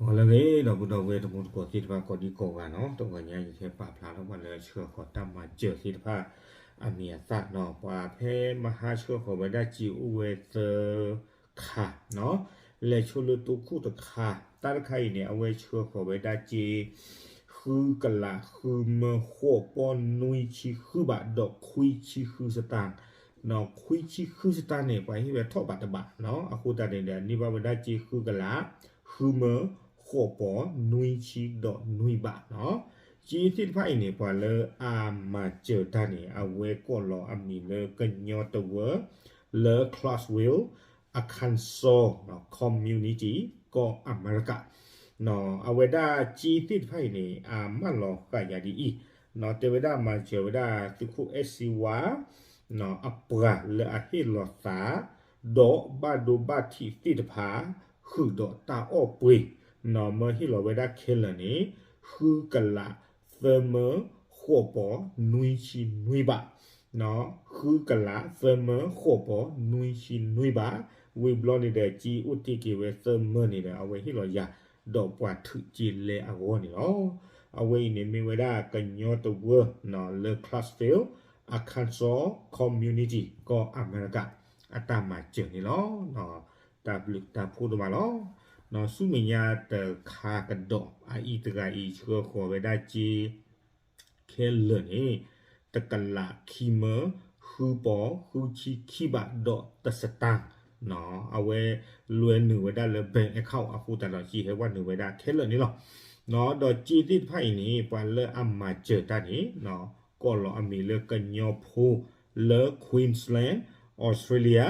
ဂီၤလၢအဂ့ၤ ဒီပုၢ်ဒီဝဲၢ်တံၤသကိးသ့ၣ်တဖၣ် ကိးဒံကိးဂၤနီၤ, တဂီၤညါယကဟဲပာ်ဖျါထီၣ်ဘၣ်လၢဆှၢဃီၤတၢ်မၤစၢၤသ့ၣ်တဖၣ်အမံၤအသၣ်နီၤ, ပှၤဖဲမဟါဆှၢဃီၤဝဲဒၣ်စ့အိၣ်ဝဲသၢခါနီၤ, လဲၤဆိလၢတိခိၣ်တခါ, တၢ်တခါအံၤန့ၣ် အဝဲဆှၢဃီၤဝဲဒၣ်စ့ ဃုကလး ဃုမၢဃိးပီၢ်နွံဆံဃုဘး ဒီးခွံဆံဃုစတၢ် ခွံဆံဃုစတၢ်န့ၣ် ပှၤဟ့ၣ်ဝဲထီၣ်ဘးတဘးနီၤ, အဃိသတးန့ၣ်ဒီး န့ၢ်ဘၣ်ဝဲဒၣ်စ့ဃုကလး ဃုမၢဃိးပီၢ်နွံဆံဒီးနွံဘးနီၤ, စ့သ့ၣ်တဖၣ်အံၤန့ၣ် ပှၤလၢအမၤစၢၤတၢ်န့ၣ် အဝဲကိးလီၤအမံၤလၢကညီတဝၢ လၢ Clarksville Arkansas Community ကီၢ်အမဲရကၤ အဝဲဒၣ်စ့သ့ၣ်တဖၣ်အံၤန့ၣ် အမၢလီၤဃာ်ယၤဒ်အံၤ, တဲဝဲဒၣ်မၤစၢၤဝဲဒၣ်သုးခိၣ်အဲၣ်စ့ဝါ အပှၤလၢအဟ့ၣ်လီၤသး ဒီးဘၣ်ဒိဘၣ်ထံးသ့ၣ်တဖၣ် ဃုာ်ဒီးတၢ်အီၣ်ပှ့ၤ, မၢဟ့ၣ်လီၤဝဲဒၣ်ခဲလၢာ်န့ၣ် ဃုကလး သၢမၢဃိးပီၢ်နွံဆံနွံဘး ဃုကလးသၢမၢဃိးပီၢ်နွံဆံနွံဘး, ဝံၤဘျီန့ၣ်ဒီး စ့အိၣ်တ့ၢ်က့ၤဝဲသၢမၢန့ၣ်ဒီး အဝဲဟ့ၣ်လီၤယၤ ဒီးပှၤထုးစ့လဲအဂီၢ်န့ၣ်လီၤ. အဝဲအံၤန့ၣ်မ့ၢ်ဝဲဒၣ်ကညီတဝၢ လၢ Clarksville Arkansas Community ကီၢ်အမဲရကၤ အတၢ်မၤစၢၤန့ၣ်လီၤ. တၢ်ဘျုးတၢ်ဖှိၣ်ဒိၣ်မးလီၤ. ဆူမဲာ်ညါတခါကဒီး အအံၤတဂၤအံၤ ဆှၢဃီၤဝဲဒၣ်စ့ ခဲလၢာ်န့ၣ် တကလးခံမၢ ဃုပီၢ် ဃုဆံခံဘး ဒီးတစတၢ်, အဝဲလွဲနုာ်ဝဲဒၣ်လၢ bank account အဃိသတးဒီး စ့ဟဲဝဲနုာ်ဝဲဒၣ်ခဲလၢာ်န့ၣ်လီၤ. ဒီးစ့သ့ၣ်တဖၣ်အံၤန့ၣ် ပှၤလၢအမၤစၢၤတၢ်န့ၣ် ကိးလီၤအမံၤလၢကညီဖိ လၢ Queensland Australia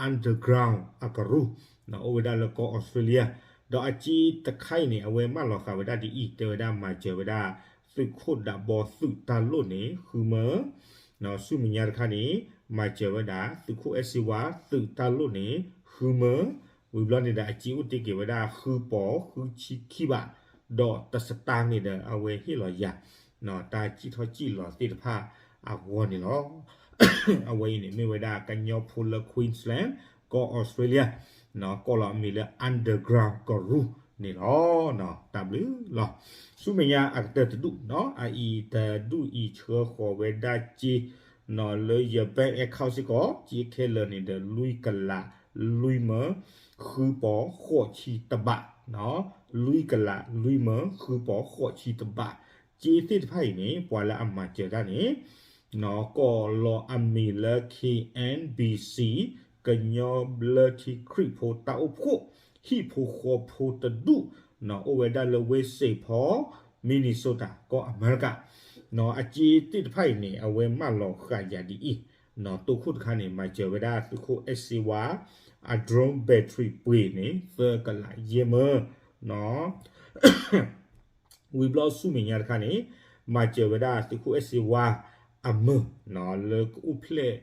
underground အကရူၢ် အိၣ်ဝဲဒၣ်လၢကီၢ် Australia ဒီးအစ့တခါအံၤန့ၣ် အဝဲမၢလီၤဃာ်ဝဲဒၣ်ဒ်အံၤ တဲဝဲဒၣ်မၤစၢၤဝဲဒၣ် သုးခိၣ်ဒးဘီသုးတၢ်လိၣ်န့ၣ် ဃုမၢ ဆူမဲာ်ညါတခါန့ၣ် မၤစၢၤဝဲဒၣ် သုးခိၣ်အဲၣ်စ့ဝါသုးတၢ်လိၣ်န့ၣ် ဃုမၢ ဝံၤဘျီန့ၣ်ဒီး အစ့အိၣ်တ့ၢ်က့ၤဝဲဒၣ် ဃုပီၢ် ဃုဆံခံဘး ဒီးတစတၢ်န့ၣ်ဒီး အဝဲဟ့ၣ်လီၤယၤ တၢ်စံၣ်ထီၣ်စံၣ်လီၤသ့ၣ်တဖၣ်အဂီၢ်န့ၣ်လီၤ. အဝဲအံၤန့ၣ်မ့ၢ်ဝဲဒၣ်ကညီဖိလၢ Queensland ကီၢ် Australia ကိးလီၤအမံၤလၢ underground ကရူၢ်န့ၣ်လီၤ. တၢ်ဘျုးလီၤ. ဆူမဲာ်ညါအကတၢၢ်တဒူၣ်နီၤ, အအံၤတဒူၣ်အံၤဆှၢဃီၤဝဲဒၣ်စ့ လၢယ bank account စ့ၢ်ကီး စ့ခဲလၢာ်န့ၣ်ဒီး လွံၢ်ကလး လွံၢ်မၢ ဃုပီၢ် ဃိးဆံတဘး, လွံၢ်ကလး လွံၢ်မၢ ဃုပီၢ် ဃိးဆံတဘး, စ့သ့ၣ်တဖၣ်အံၤန့ၣ် ပှၤလၢအမၤစၢၤတၢ်န့ၣ် ကိးလီၤအမံၤလၢ K N B C ကညီဘျၢထံခရံာ်ဖိတၢ်အိၣ်ဖှိၣ် ဟံၣ်ဖိဃီဖိတဒူၣ် အိၣ်ဝဲဒၣ်လၢဝ့ၢ် Saint Paul Minnesota ကီၢ်အမဲရကၤ, အစ့သ့ၣ်တဖၣ်အံၤန့ၣ် အဝဲမၢလီၤဃာ်ယၤဒ်အံၤ, တိခိၣ်တခါန့ၣ် မၤစၢၤဝဲဒၣ်သုးခိၣ်အဲၣ်စ့ဝါ အ drone battery ပှ့ၤန့ၣ် သၢကလးယဲၢ်မၢ ဝံၤဘျီဆူမဲာ်ညါတခါန့ၣ် မၤစၢၤဝဲဒၣ်သုးခိၣ်အဲၣ်စ့ဝါအမၢ လၢကအိၣ်ဖျဲၣ်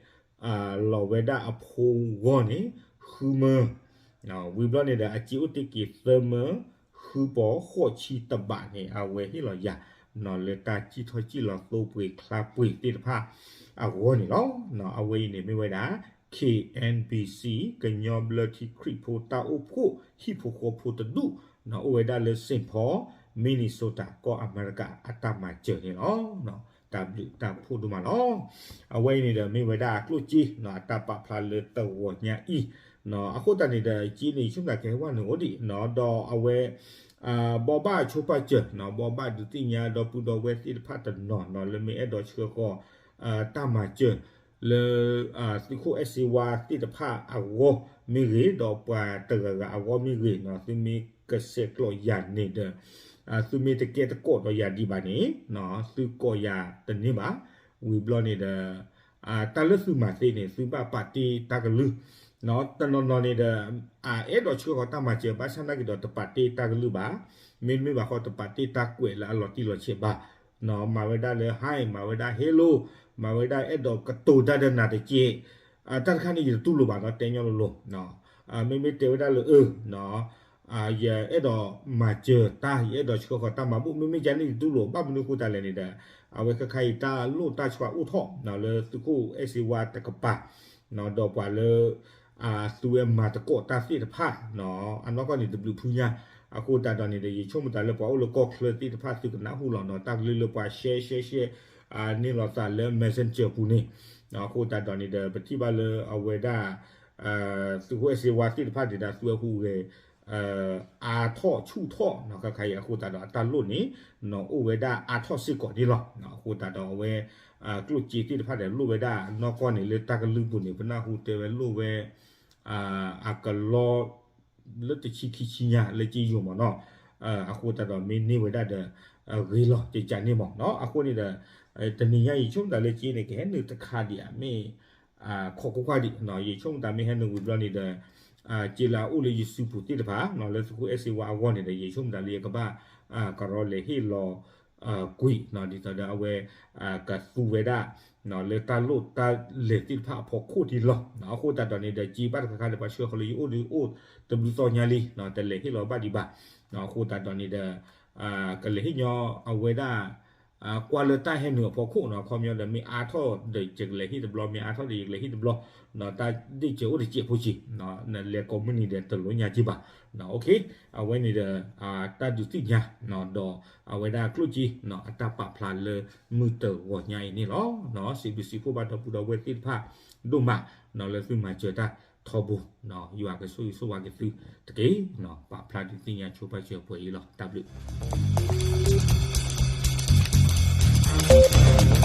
လီၤဝဲဒၣ်အဖိဂီၢ်န့ၣ် ဃုမၢ ဝံၤဘျီန့ၣ်ဒီး အစ့အိၣ်တ့ၢ်က့ၤသၢမၢ ဃုပီၢ် ဃိးဆံတဘးန့ၣ် အဝဲဟ့ၣ်လီၤယၤ လၢတၢ်စံၣ်ထီၣ်စံၣ်လီၤသိပှ့ၤချါပှ့ၤသ့ၣ်တဖၣ်အဂီၢ်န့ၣ်လီၤ. အဝဲအံၤန့ၣ်မ့ၢ်ဝဲဒၣ် K N B C ကညီဘျၢထံခရံာ်ဖိတၢ်အိၣ်ဖှိၣ် ဟံၣ်ဖိဃီဖိတဒူၣ် အိၣ်ဝဲဒၣ်လၢ Saint Paul Minnesota ကီၢ်အမဲရကၤ အတၢ်မၤစၢၤန့ၣ်လီၤ. တၢ်ဘျုးတၢ်ဖှိၣ်ဒိၣ်မးလီၤ. အဝဲအံၤန့ၣ်ဒီးမ့ၢ်ဝဲဒၣ်ကျိၣ်စ့ အတၢ်ပာ်ဖျါလၢတဂီၤညါအံၤ, အဃိသတးန့ၣ်ဒီး စ့န့ၣ် ယဆိကမိၣ်ကဟဲဝဲနုာ်အိၣ်ဒံး ဒီးအဝဲ ဘိးဘၣ်ဆိပာ်စၢၤ ဘိးဘၣ်ဒုးသ့ၣ်ညါဒီပုၢ်ဒီဝဲၢ်သ့ၣ်တဖၣ်တနီၤနီၤ လၢမ့ၢ်အဲၣ်ဒိးဆှၢဃီၤ တၢ်မၤစၢၤ လၢ သုးခိၣ်အဲၣ်စ့ဝါသ့ၣ်တဖၣ်အဂီၢ်မ့ၢ်ဂ့ၤ ဒီးပှၤတဂၤဂၤအဂီၢ်မ့ၢ်ဂ့ၤ သုမ့ၢ်ကဆဲးကျိးယၤန့ၣ်ဒီး သုမ့ၢ်တကဲတကိးဒီးယၤဒံးဘၣ်န့ၣ် သုကိးယၤတန့ၢ်ဘၣ်. ဝံၤဘျီန့ၣ်ဒီး တၢ်လၢသုမၤသ့န့ၣ် သုဘၣ်ပာ်တ့ၢ်တၢ်ကလုၢ် တနီၤနီၤန့ၣ်ဒီး အအဲၣ်ဒိးဆှၢဃီၤတၢ်မၤစၢၤ ဘၣ်ဆၣ်နာ်က့ၤဒီးတပာ်တ့ၢ်တၢ်ကလုၢ်ဘၣ်. မ့တမ့ၢ်ဘၣ်ဃီ တပာ်တ့ၢ်တၢ်ကွဲးလၢအလီၤတံၢ်လီၤဆဲးဘၣ်. မၤဝဲဒၣ်လၢ ဟါ မၤဝဲဒၣ် ဟ့လိ မၤဝဲဒၣ်အဲၣ်ဒိးကတိၤတၢ်ဒီးနၤတက့ၢ်. တၢ်တခါန့ၣ် ယတတူၢ်လိာ်ဘၣ်နီၤ တဲညီလိၤလိၤ. မ့မ့ၢ်တဲဝဲဒၣ်လၢ အၢ ယအဲၣ်ဒိးမၤစၢၤတၢ် ယအဲၣ်ဒိးဆှၢဃီၤတၢ်မၤဘူၣ် မ့မ့ၢ်ယၤန့ၣ်ယတူၢ်လိာ် ဘၣ်မနုၤအဃိသတးလဲၣ်န့ၣ်ဒီး အဝဲခဲခါအံၤတၢ်လိၣ်တၢ်ဆှးအိၣ်ထီၣ် လၢသုးခိၣ်အဲၣ်စ့ဝါတကပၤ ဒီးပှၤလၢ သုဝဲမၤသကိးတၢ်သ့ၣ်တဖၣ် အနီၢ်ကီၢ်န့ၣ်တဘျုးဖုညါ အဃိသတးဒီးန့ၣ်ဒီး ယဆိကမိၣ်သးလၢပှၤအိၣ်လၢကီၢ်ချၢသ့ၣ်တဖၣ်သုကနၢ်ဟူလီၤနီၤ တၢ်ကလုၢ်လၢပှၤ share share share န့ၢ်လီၤသးလၢ messenger ပူၤန့ၣ်, အဃိသတးဒီးန့ၣ်ဒီး ပထံၣ်ဘၣ်လၢအဝဲဒၣ် သုးခိၣ်အဲၣ်စ့ဝါသ့ၣ်တဖၣ်န့ၣ်ဒီး သုးဝဲဟူးဂဲၤ အါထီၣ်ဆူၣ်ထီၣ်နီၤ ခဲခါအံၤ အဃိသတးဒီးအတၢ်လိၣ်န့ၣ် အိၣ်ဝဲဒၣ်အါထီၣ်စ့ၢ်ကီးန့ၣ်လီၤ. အဃိသတးဒီးအဝဲ ကျိၣ်စ့သ့ၣ်တဖၣ်ဒီးလိၣ်ဝဲဒၣ်နီၢ်ကီၢ်န့ၣ် လၢတၢ်ကလုၢ်ပူၤန့ၣ် ပနၢ်ဟူတဲဝဲလိၣ်ဝဲ အကလီ လၢတဆံခံဆံညါလၢက့ယိၤမးနီၤ, အဃိသတးဒီးမ့ၢ်န့ၢ်ဝဲဒၣ်ဒီး ဂ့ၤလီၤ ကကးန့ၢ်မးနီၤ. အဃိန့ၣ်ဒီး တနံၤညါအံၤ ယဆိကမိၣ်သးလၢက့န့ၣ် ကဟဲနုာ်တခါဒံးဧါ မ့ၢ် ခိးကွၢ်ကွၢ်ဒံးနီၤ, ယဆိကမိၣ်သးမ့ၢ်ဟဲနုာ်ဝံၤဘျီန့ၣ်ဒီး က့လၢအအိၣ်လၢယစုပူၤသ့ၣ်တဖၣ်နီၤ လၢသုးခိၣ်အဲၣ်စ့ဝါအဂီၢ်န့ၣ်ဒီး ယဆိကမိၣ်သးလၢယကဘၣ် ကရီလဲၤဟ့ၣ်လီၤ ကွံာ်နီၤ ဒ်သိးဒီးအဝဲ ကသူဝဲဒၣ် လၢတၢ်လိၣ်တၢ်လဲၤသ့ၣ်တဖၣ်အဖီခိၣ်ဒံးလီၤ. အဃိသတးဒီးန့ၣ်ဒီး က့ဘၣ်တခါခါဒီး ပှၤဆှၢဃီၤလၢယအိၣ်ဒီးအိၣ်တဘျုးသီညါလံ, တလဲၤဟ့ၣ်လီၤဘၣ်ဒံးဘၣ်. အဃိသတးဒီးန့ၣ်ဒီး ကလဲၤဟ့ၣ်ညီအဝဲဒၣ် ကွၢ်လၢတၢ်ဟဲနုာ်အဖီခိၣ်နီၤ, အခီပညီဒီး မ့ၢ်အါထီၣ်ဒီးယကလဲၤဟ့ၣ်တဘျီ, မ့ၢ်အါထီၣ်ဒီးယကလဲၤဟ့ၣ်တဘျီ, တၢ်ဒ့ၣ်စဲးအိၣ်တစဲးဖိစ့ၢ်, နလဲၤကိးမုၢ်နံၤဒီးတလိၣ်ညါက့ဘၣ်. အဝဲန့ၣ်ဒီး တၢ်ဒုးသ့ၣ်ညါ ဒီးအဝဲဒၣ်ကျိၣ်စ့ အတၢ်ပာ်ဖျါလၢမုၢ်တဂီၤညါအံၤန့ၣ်လီၤ. စံးဘျုးစံးဖှိၣ်ဘၣ်ဒီပုၢ်ဒီဝဲၢ်သ့ၣ်တဖၣ်ဒိၣ်မး လၢသုမၤစၢၤတၢ်ထီဘိ, ယွၤကဆိၣ်ဂ့ၤဆိၣ်ဝါက့ၤသုတက့ၢ်. ပာ်ဖျါဒုးသ့ၣ်ညါဆိပာ်စၢၤပှဲၤအံၤလီၤ. တၢ်ဘျုး